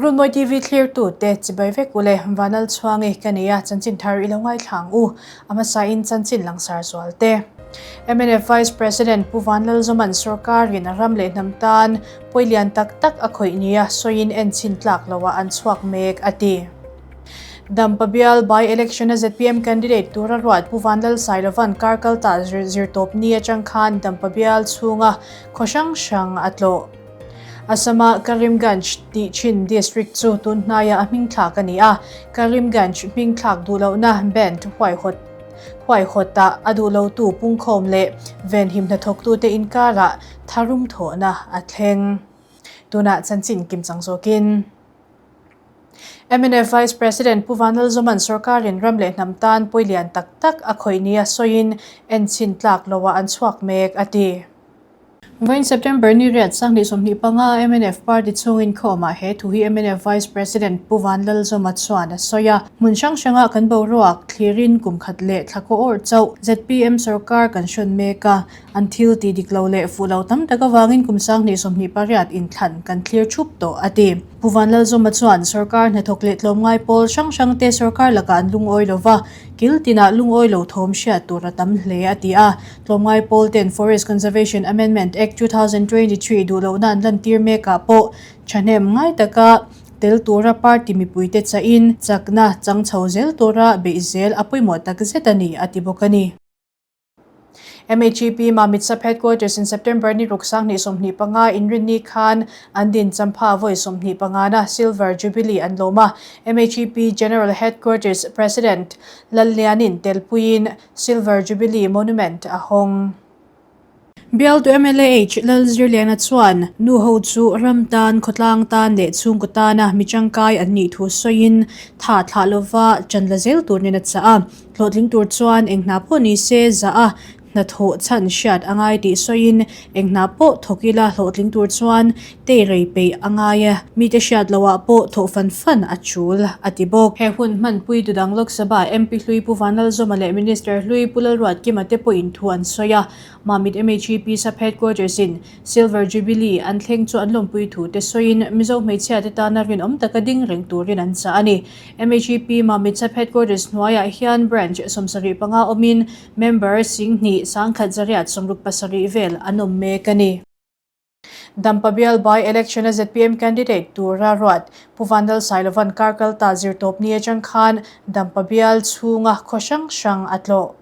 Runmawi TV thlirtute chibai vek ule Vanal Chhuangi ka nei a, chanchin thar i lo ngaithla ang u. A hmasain chanchin langsar zual te. Mnf Vice President Pu Vanlalzawman sorkarin a ram leh hnam tan pawi lian tak tak a khawih nia sawiin enchhin tlak loah an chhuak mek a ti. Dampa bial by election a zpm candidate tura ruat Pu Vanlalsailovan kar kalta zirtawp ni atang khan Dampa bial chhunga khaw hrang hrang a tlawh. Assam-a Karimganj tih thin district chu tun hnaia a hming thlak a ni a, Karimganj hming thlak duh lohna band huaihawt huaihawtah a duh lotu pungkhawm leh venhim hnathawktute inkarah tharum thawhna a thleng. Tunah chanchin kimchang zawkin. Mnf Vice President Pu Vanlalzawman sorkarin ram leh hnam tan pawi lian tak tak a khawih nia sawiin enchhin tlak loah an chhuak mek a ti. Vawiin September ni riat 2025 mnf party chhung inkhawmah he thu hi mnf Vice President Pu Vanlalzawma chuan a sawi a. Hmun hrang hrangah kan boruak thlirin kum khat leh thla kaw awrh chauh zpm sorkar kan hrawn mek a, an thil tih dik lo leh fuh lo tam tak avangin kum 2028 inthlan kan thlir thup tawh a ti. Pu Vanlalzawma chuan sorkar hnathawk leh tlawmngai pawl hrang hrangte sorkar lakah an lungawi lo va, kil tinah lungawi lo thawm hriat tur a tam hle a ti a. Tlawmngai pawl ten Forest Conservation Amendment Act 2023 duh lohna an lantir mekah pawh thahnem ngai taka tel tura party mipuite chahin chakna chang chho zel tura beih zel a pawimawh takzet a ni a ti bawk a ni. MHEP Mamit Sub Headquarters in September ni ruk 2025 inrinni khan an din champha vawi 25 na Silver Jubilee an lawm a. MHEP General Headquarters President Lallianin telpuiin Silver Jubilee Monument a hawng. Bialtu mla H Lalzirliana chuan nu ho chu ram tan, khawtlang tan leh chhungkaw tana mi tangkai an nih thu sawiin tha thlah lova ṭan la zel turin a chah a. Hlawhtling tur chuan eng hna pawh ni se zah a, hnathawh chhan hriat a ngai tih sawiin eng hna pawh thawk ila hlawhtling tur chuan tei rei peih a ngai a, mite hriat loh ah pawh thawh fan fan a tul a ti bawk. He hun hmanpui Dudang Lok Sabha MP hlui Pu Vanlalzawma leh Minister hlui Pu Lalruatkima te pawhin thu an sawi a, Mamit MHEP Sub Headquarters in Silver Jubilee an thleng chu an lawmpui thu te sawiin Mizo hmeichhia te tana rinawm taka ding reng turin an chah a ni. MHEP Mamit Sub Headquarters hnuaiah hian Branch 75 awmin member 10,000 1,167 vel an awm mek a ni. Dampa bial by election a zpm candidate tura ruat Pu Vanlalsailovan kar kalta zirtawpni atang khan Dampa bial chhunga khaw hrang hrang a tlawh.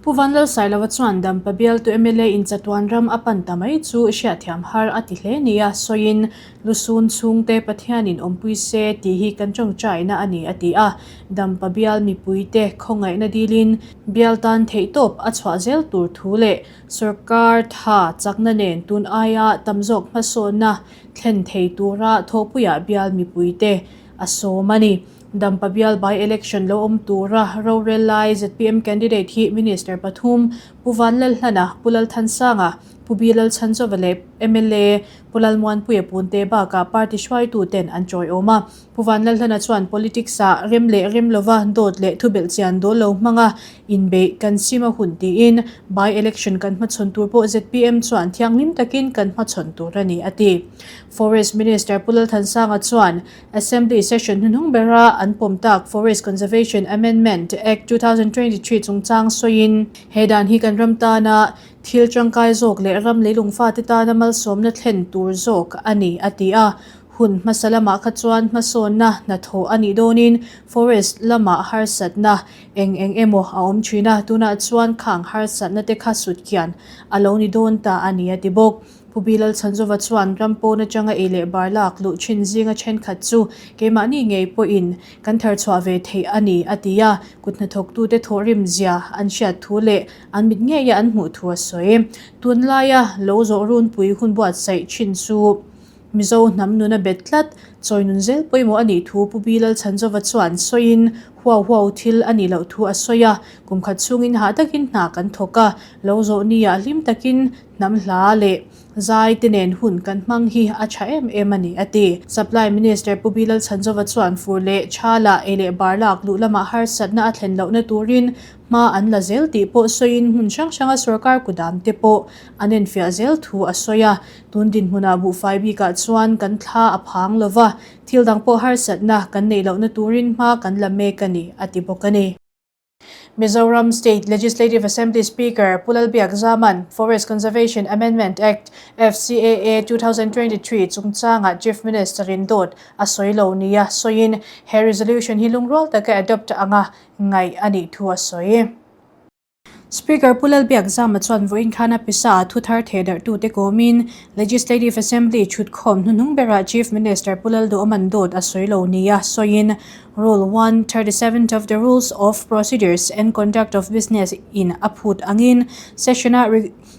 Pu Vanlalsailova chuan Dampa bialtu mla in chatuan ram a pan ta mai chu hriatthiam har a ti hle nia sawiin Lusun chhungte Pathianin awmpui se tih hi kan tawngtaina a ni a ti a. Dampa bial mipuite khawngaihna dilin bial tan theihtawp a chhuah zel tur thu leh Sorkar tha chakna nen tun aia tam zawk hmasawnna thlen thei tura thawhpuiah bial mipuite a sawm a ni. Dampa bial by election lo awm tura rorel lai zpm candidate hi Minister pathum Pu Vanlalhlana, Pu Lalthansanga, Pu B Lalchhanzova leh mla Pu Lalmuanpuia Punte bakah party hruaituten an tawiawm a. Pu Vanlalhlana chuan politics ah rem leh rem lova dawt leh thubelh chian dawl lo hmanga inbeih kan sim a hun tiin by election kan hmachhawn tur pawh zpm chuan thianghlim takin kan hmachhawn tur a ni a ti. Forest Minister Pu Lalthansanga chuan Assembly session hnuhnung bera an pawm tak Forest Conservation Amendment Act 2023 chungchang sawiin he dan hi kan ram tana thil tangkai zawk leh ram leilung fate tana malsawmna thlen tur zawk a ni a ti a. Hun hmasa lamah kha chuan hmasawnna hnathawh a nih dawnin forest lamah harsatna eng eng emaw a awm thin a, tunah chuan khang harsatna te kha sut kian a lo ni dawn ta a ni a ti bawk. Pu Bilal Chhanzova chuan ram pawn atanga ei leh bar lak luh thin zinga thenkhat chu keimahni ngei pawhin kan thar chhuah ve theih a ni a ti a, kut hnathawktute thawhrim zia an hriat thu leh an mit ngeia an hmuh thu a sawi. Tunlaia lo zawh runpui hun buatsaih thin chu Mizo hnam nuna bet tlat, chawi nun zel pawimawh a nih thu Pu Bilal Chhanzova chuan sawiin huau huau thil a nih loh thu a sawi a, kum khat chhungin hah takin hna kan thawk a, lo zawh niah hlim takin hnam hla leh zai te nen hun kan hmang hi a tha em em a ni a ti. Supply Minister Pu Bilal Chhanzova chuan fur leh tha lah ei leh bar lak luh lamah harsatna a thlen lohna turin. Hma an la zel tih pawh sawiin hmun hrang hranga sorkar kudam te pawh an enfiah zel thu a sawi a. Tun dinhmunah buhfai bikah chuan kan thla a phang lo va, thil dang pawh harsatna kan neih lohna turin hma kan la mek a ni, a ti bawk a ni. Mizoram State Legislative Assembly Speaker Pu Lalbiak Zaman Forest Conservation Amendment Act, FCAA, 2023 chungchangah Chief Minister in dawt a sawi lo nia sawiin he resolution hi lungrual taka adopt anga ngaih a nih thu a sawi. Speaker Pu Lalbiak Zama chuan vawiin khan a pisa a thu thar theh darhtute kawmin Legislative Assembly chhutkhawm hnuhnung berah Chief Minister Pu Lalduhawman dawt a sawi lo nia sawiin Rule 137 of the Rules of Procedures and Conduct of Business in a phut angin session-a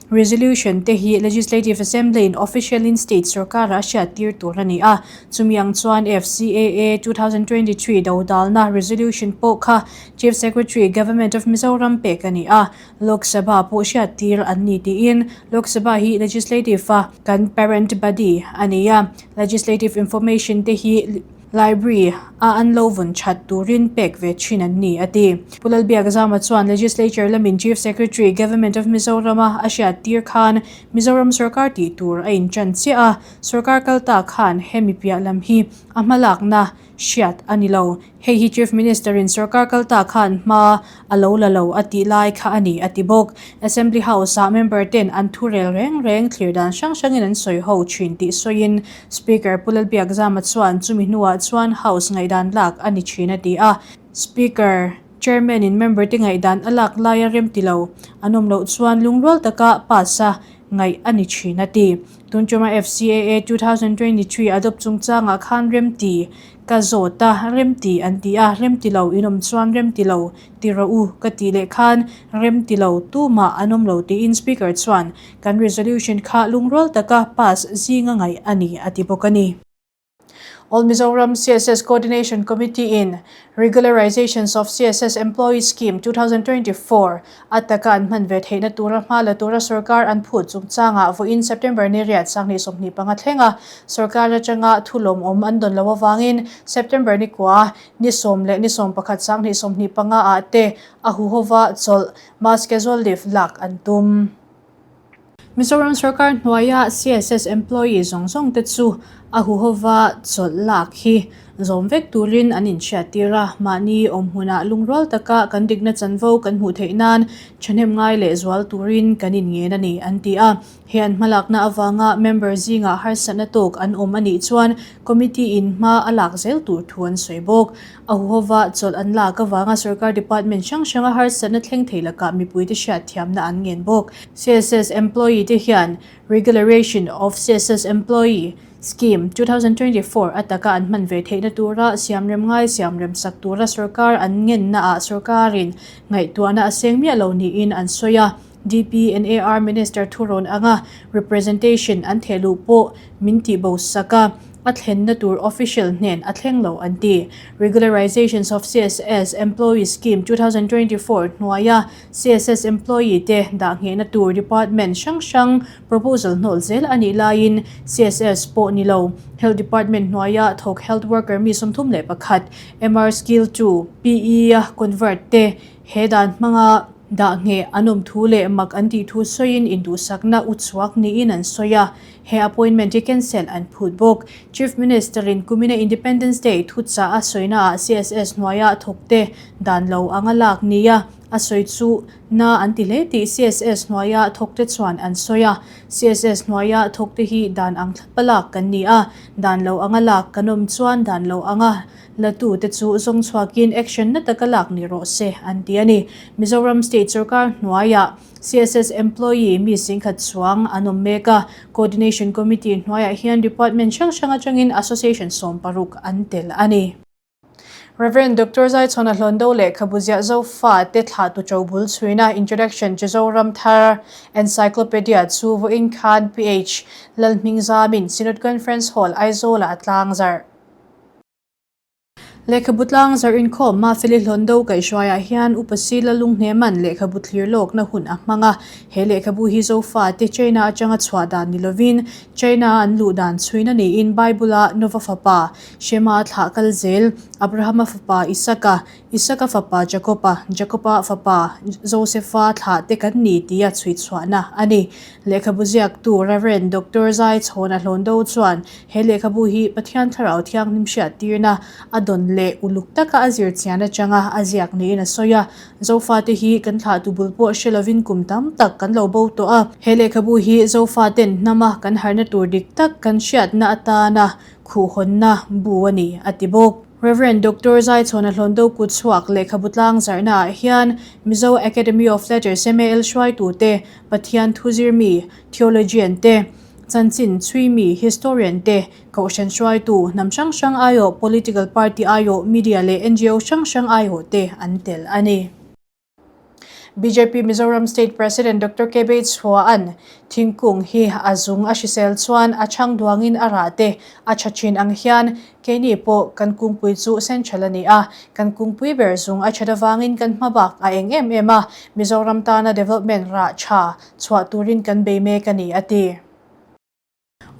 Resolution te hi Legislative Assembly in official in state sorkara a hriat tir tur a ni a. Chumi ang chuan FCAA 2023 dodalna resolution pawh kha Chief Secretary, Government of Mizoram pek a ni a. Lok Sabha pawh hriat tir an ni tiin Lok Sabha hi legislative a kan parent body a ni a. Legislative information te hi Library a an lo vawn that turin pek ve thin an ni, a ti. Pu Lalbiak Zama chuan Legislature lamin Chief Secretary, Government of Mizoram a a hriat tir khan Mizoram sorkar tih tur a intan chiah a, sorkar kal ta khan hemi piah lam hi a hmalakna hriat a ni lo. Hei hi Chief Minister in sorkar kal ta khan hma a lo la lo a tih lai kha a ni, a ti bawk. Assembly House ah member ten an thu rel reng reng thlir dan hrang hrangin an sawi ho thin tih sawiin Speaker Pu Lalbiak Zama chuan chumi hnuah chuan House ngaihdan lak a ni thin a ti a. Speaker, Chairman in member te ngaihdan a lak laia rem ti lo an awm loh chuan lungrual taka pass a ngaih a ni thin a ti. Tun tuma FCAA 2023 adopt chungchangah khan rem ti ka zawt a, rem ti an ti a, rem ti lo in awm chuan rem ti lo ti rawh u ka tih leh khan rem ti lo tumah an awm lo tiin Speaker chuan Kan resolution kha lungrual taka pass zinga ngaih a ni, a ti bawk a ni. All Mizoram CSS Coordination Committee in Regularizations of CSS Employee Scheme 2024 a taka an hman ve theihna tura hma la tura sorkar an phut chungchangah vawiin September ni riat 2025 thlenga sorkar atanga thu lawmawm an dawn loh avangin September ni kua ni sawm leh ni sawmpakhat 2025 ah te a huhova chawlh mass casual leave lak an tum. Mizoram sorkar hnuaia CSS employee zawng zawng te chu a huhova chawlh lak hi zawm vek turin an inhriattir a, mahni awm hmunah lungrual taka kan dikna chanvo kan hmuh theih nan thahnem ngai leh zual turin kan inngen a ni, an ti a. He an hmalakna avanga member zingah harsatna tawk an awm a nih chuan committee in hma a lak zel tur thu an sawi bawk. A huhova chawlh an lak avanga sorkar department hrang hranga harsatna thleng thei lakah mipuite hriatthiamna an ngen bawk. CSS employee te hian Regularation of CSS Employee Scheme 2024 ataka an hman ve theihna tura siamrem ngai siamrem sak tura sorkar an ngennaah sorkarin ngaihtuahna a seng miah lo niin an sawi a. DPNAR Minister thurawn anga representation an theh luh pawh min tih bo sak a, a thlenna tur official hnen a thleng lo an ti. Regularizations of CSS Employee Scheme 2024 hnuaia CSS employee te dah nghehna tur department hrang hrang proposal hnawl zel a nih laiin CSS pawh ni lo Health Department hnuaia thawk health worker mi 31, MR Skill 2, PE a convert te he dan hmanga Dah ngheh an awm thu leh mak an tih thu sawiin induhsakna u chhuak niin an sawi a, he appointment hi cancel an phut bawk. Chief Minister-in kumina Independence Day thuchah a sawinaah CSS hnuaia thawkte dan lo anga lak nia a sawi chu na an ti hle tih CSS hnuaia thawkte chuan an sawi a. CSS hnuaia thawkte hi dan ang thlapa lak kan ni a, dan lo anga lak kan awm chuan dan lo anga Latu te chu zawng chhuakin action na taka lak ni rawh se an ti a ni. Mizoram State sorkar hnuaiah CSS employee mi singkhat chuang an awm mek a, Coordination Committee hnuaiah hian department hrang hrang atangin association 60 an tel a ni. Rev. Doctor Zaichhawna Hlawndo lehkhabu ziah Zofa te thlahtu to bul chhuina Introduction to Zoram Thar Encyclopedia chu vawiin khan PH Lalhmingzamin Synod Conference Hall Aizawlah a tlangzarh. Lehkhabu tlang zarh inkhawm Mafeli Hlawndo kaihhruaiah hian Upa Sila Lunghneman lehkhabu thlir lawkna hun a hmang a. He lehkhabu hi Zofate China atanga chhuah dan ni lovin China-a an luh dan chhuina niin Bible-a Nova fapa Shema thlah kal zel, Abrahama fapa Isaka, Isaka fapa Jakoba, Jakoba fapa Josefa thlah te kan ni tia chhui chhuahna a ni. Lehkhabu ziaktu Rev. Doctor Zai Chhawna Hlawndo chuan he lehkhabu hi Pathian Thlarau Thianghlim hriattirna a dawn leh uluk taka a zir chian atanga a ziak niin a sawi a. Zofate hi kan thlahtu bul pawh hre lovin kum tam tak kan lo bo tawh a. He lehkhabu hi Zofaten hnama kan harna tur dik tak kan hriatna atana khuhhawnna bu a ni, a ti bawk. Rev. Doctor Zaichhawna Hlawndo Kutchhuak lehkhabu tlang zarhnaah hian Mizo Academy of Letters, MAL, hruaitute, Pathian thuzirmi, theologian, te, chanchin chhuimi, historian, te, kohhran hruaitu, hnam hrang hrang aiawh, political party aiawh, media leh ngo hrang hrang aiawh te an tel a ni. Bjp Mizoram State President Doctor KB Chhua'n thingkung hi a zung a hrisel chuan a chhang duangin a rah te a tha thin ang hian keini pawh kan kungpui chu central a ni a, kan kungpui ber zung a that avangin kan hma bak a eng em em a, Mizoram tana development rah tha chhuah turin kan bei mek a ni a ti.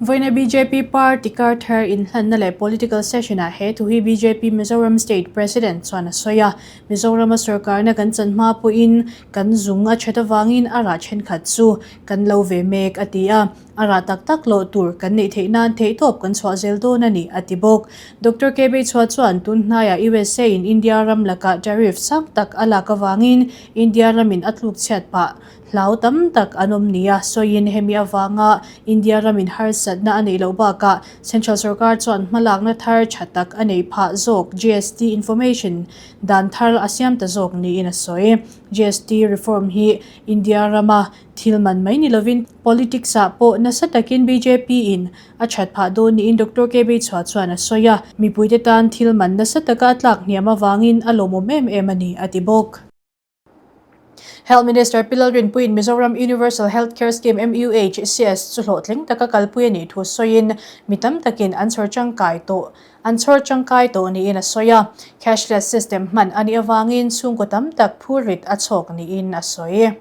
Vawiina bjp party kar thar inhlanna leh political session-ah he thu hi bjp Mizoram State President chuan a sawi a. Mizorama sorkarna kan chan hma pawhin kan zung a that avangin a rah thenkhat chu kan lo ve mek a ti a. A rah tak tak loh tur kan neih theih nan theihtawp kan chhuah zel dawn a ni a ti bawk. Doctor KB Chhuah chuan tun hnaiah USA in India ram lakah tariff sang tak a lak avangin India ramin a tluk chhiat pah Hlau tam tak an awm nia sawiin hemi avanga India ramin harsatna a neih loh bakah Central sorkar chuan hmalakna thar tha tak a neih phah zawk GST information dan thar a siam ta zawk niin a sawi. GST reform hi India rama thil man mai ni lovin politics ah pawh nasa takin bjp in a that phah dawn niin Doctor KB Chhuah chuan a sawi a, mipuite tan thil man nasa taka a tlak hniam avangin a lawmawm em em a ni a ti bawk. Health Minister Pi Lalrinpuiin Mizoram Universal Health Care Scheme, MUHCS, chu hlawhtling taka kalpui a nih thu sawiin mi tam takin an chhawr tangkai tawh an chhawr tangkai tawh niin a sawi a. Cashless system hman a nih avangin chhungkaw tam tak phurrit a chhawk niin a sawi.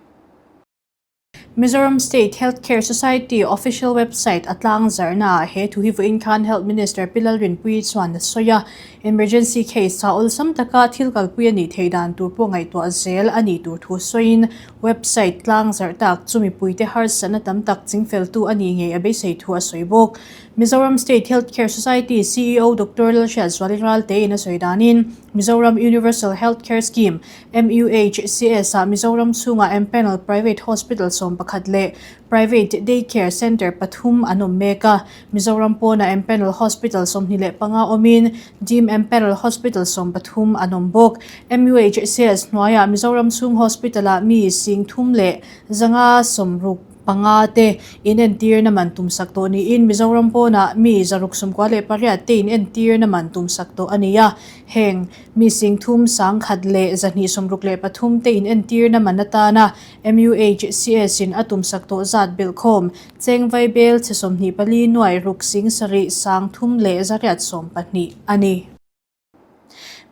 Mizoram State Health Care Society official website a tlang zarhnaah he thu hi vawiin khan Health Minister Pi Lalrinpuii chuan a sawi a. Emergency case ah awlsam taka thil kalpui a nih theih dan tur pawh ngaihtuah zel a nih tur thu sawiin website tlang zarh tak chu mipuite harsatna tam tak chingfeltu a nih ngei a beisei thu a sawi bawk. Mizoram State Health Care Society ceo Doctor Lalhriatzuali Raltein a sawi danin Mizoram Universal Health Care Scheme, MUHCS, ah Mizoram chhungah empanel private hospital 11 leh private day care centre pathum an awm mek a. Mizoram pawnah empanel hospital 25 awmin dim empanel hospital 13 an awm bawk. MUHCS hnuaiah Mizoram chhung hospital-ah mi 300 leh 560 panga te inentirna man tumsak tawh niin Mizoram pawnah mi 698 te inentirna man tumsak tawh a ni a. Heng mi 3 100 leh 263 te inentirna man atana MUHCS in a tumsak tawh zat belhkhawm cheng vaibel chhe 24 nuai ruk 7 3 leh 812 a ni.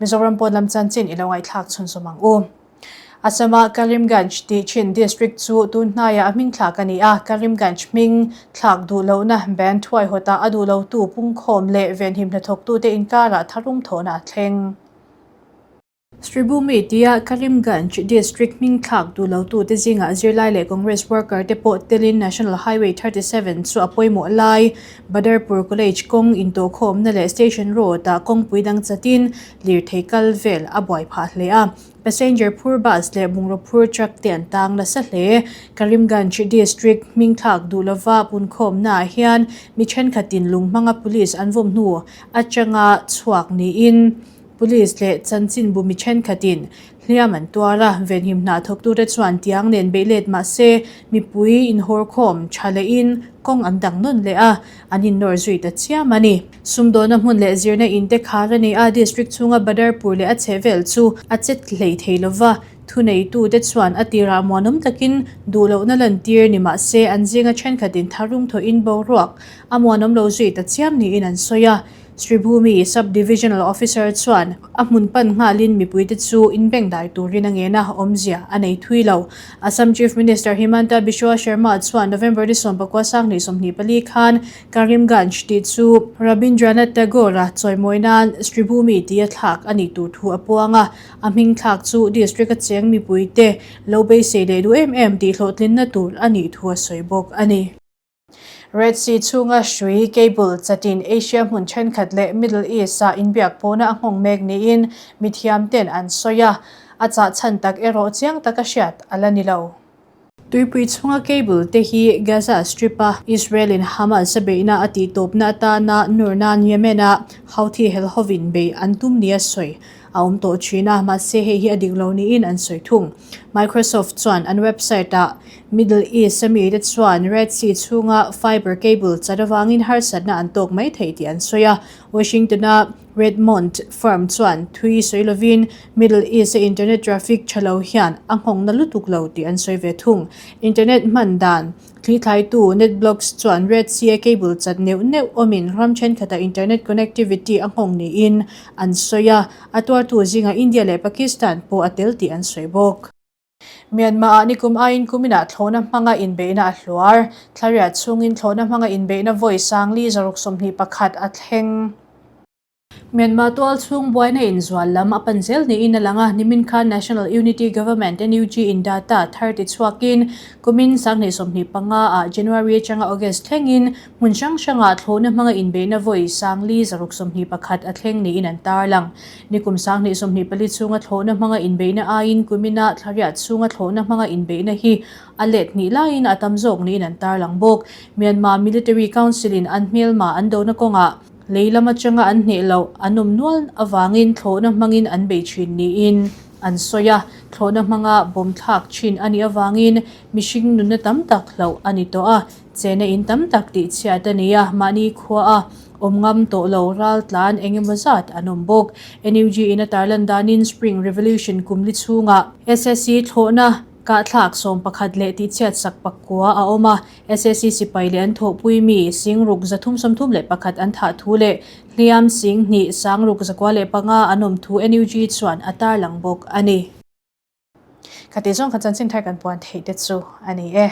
Mizoram pawn lam chanchin i lo ngaihthlak chhunzawm ang u. Assam-a Karimganj tih thin district chu tun hnaiah a hming thlak a ni a, Karimganj hming thlak duh lohna band thuaihawtah a duh lotu pungkhawm leh venhim hnathawktute inkarah tharum thawhna a thleng. Sribhumi tia Karimganj district hming thlak duh lotute zingah zirlai leh Congress worker te pawh telin National Highway 37 chu a pawimawh lai Badarpur College kawng intawhkhawmna leh Station Road-ah kawngpui dang chatin lirthei kal vel a buai phah hle a. Passenger phur bus leh bungraw phur truck te an tang nasa hle. Karimganj district hming thlak duh lova punkhawmnaah hian mi thenkhatin lung hmanga police an vawm hnu atanga chhuak niin Police leh chanchinbu mi thenkhatin hliam an tuar a, venhim hna thawktute chuan tiang nen beih let mah se mipui inhawrkhawm tha lehin kawng an dang nawn leh a, an innawr zui ta chiam a ni. Sumdawna hmun leh zirna in te khar a ni a, district chhunga Badarpur leh a chhehvel chu a chet hlei thei lova, thuneitute chuan a tirah muanawm takin duh lohna lantir ni mah se an zinga thenkhatin tharum thawhin boruak a muanawm lo zui ta chiam niin an sawi a. Sribhumi Sub-Divisional Officer chuan a hmun pan nghalin mipuite chu inbengdai turin a ngen a, awmzia a nei thui lo. Assam Chief Minister Himanta Biswa Sharma chuan November ni 19 2024 khan Karimganj tih chu Rabindranath Tagore-a chawimawi nan Sribhumi tia thlak a nih tur thu a puang a, a hming thlak chu district-a cheng mipuite lo beisei leh duh em em tih hlawhtlinna tur a nih thu a sawi bawk a ni. Red Sea chhunga hrui, cable, chatin Asia hmun thenkhat leh Middle East-ah inbiak pawhna a nghawng mek niin mithiamten an sawi a, a chah chhan tak erawh chiang taka hriat a la ni lo. Tuipui chhunga cable te hi Gaza Strip-a Israel-in Hamas a beihna a tihtawpna atana nur nan Yemen-a Houthi helhovin bei an tum nia sawi a awm tawh thin a, mahse hei hi a dik lo niin an sawi thung. Microsoft chuan an website-ah Middle East a mite chuan Red Sea chhunga fiber cable chat avangin harsatna an tawk mai thei tih an sawi a. Washington-a Redmond firm chuan thui sawi lovin Middle East-a internet traffic tha lo hian a nghawngna lutuk lo tih an sawi ve thung. Internet hman dan thlithlaitu NetBlocks chuan Red Sea-a cable chat neuh neuh awmin ram thenkhatah internet connectivity a nghawng niin an sawi a, a tuartu zingah India leh Pakistan pawh a tel tih an sawi bawk. Myanmar-ah nikum aiin kuminah thlawhna hmanga inbeihna a hluar. Thlariat chhungin thlawhna hmanga inbeihna vawi sangli 621 a thleng. Myanmar tual chhung buaina inzual lam a pan zel niin a lang a, nimin khan National Unity Government, NUG, in data thar ti chhuakin kumin 2025 ah January atanga August thlengin hmun hrang hrangah thlawhna hmanga inbeihna vawi sangli 621 a thleng niin an tarlang. Nikum 2024 chhunga thlawhna hmanga inbeihna aiin kumina thlariat chhunga thlawhna hmanga inbeihna hi a let hnih laiin a tam zawk niin an tarlang bawk. Myanmar Military Council-in an hmelma an dona kawngah lei lam atanga an hneh loh an awm nual avangin thlawhna hmangin an bei thin niin an sawi a, thlawhna hmanga bawm thlak thin a nih avangin mihring nunna tam tak hlauh a ni tawh a, chena in tam tak tihchhiat a ni a, mahni khua a Awm ngam tawh lo ral tlan eng emaw zat an awm bawk. NUG in a tarlan danin Spring Revolution kum li chhungah SSC thlawhna kahthlak 11 leh tihchhiat sak pakua a awm a, SSC sipai leh an thawhpui mi 60 331 an thah thu leh hliam 2 695 an awm thu NUG chuan a tarlang bawk a ni. Khati zawng kha chanchin thar kan puan theih te chu a ni e.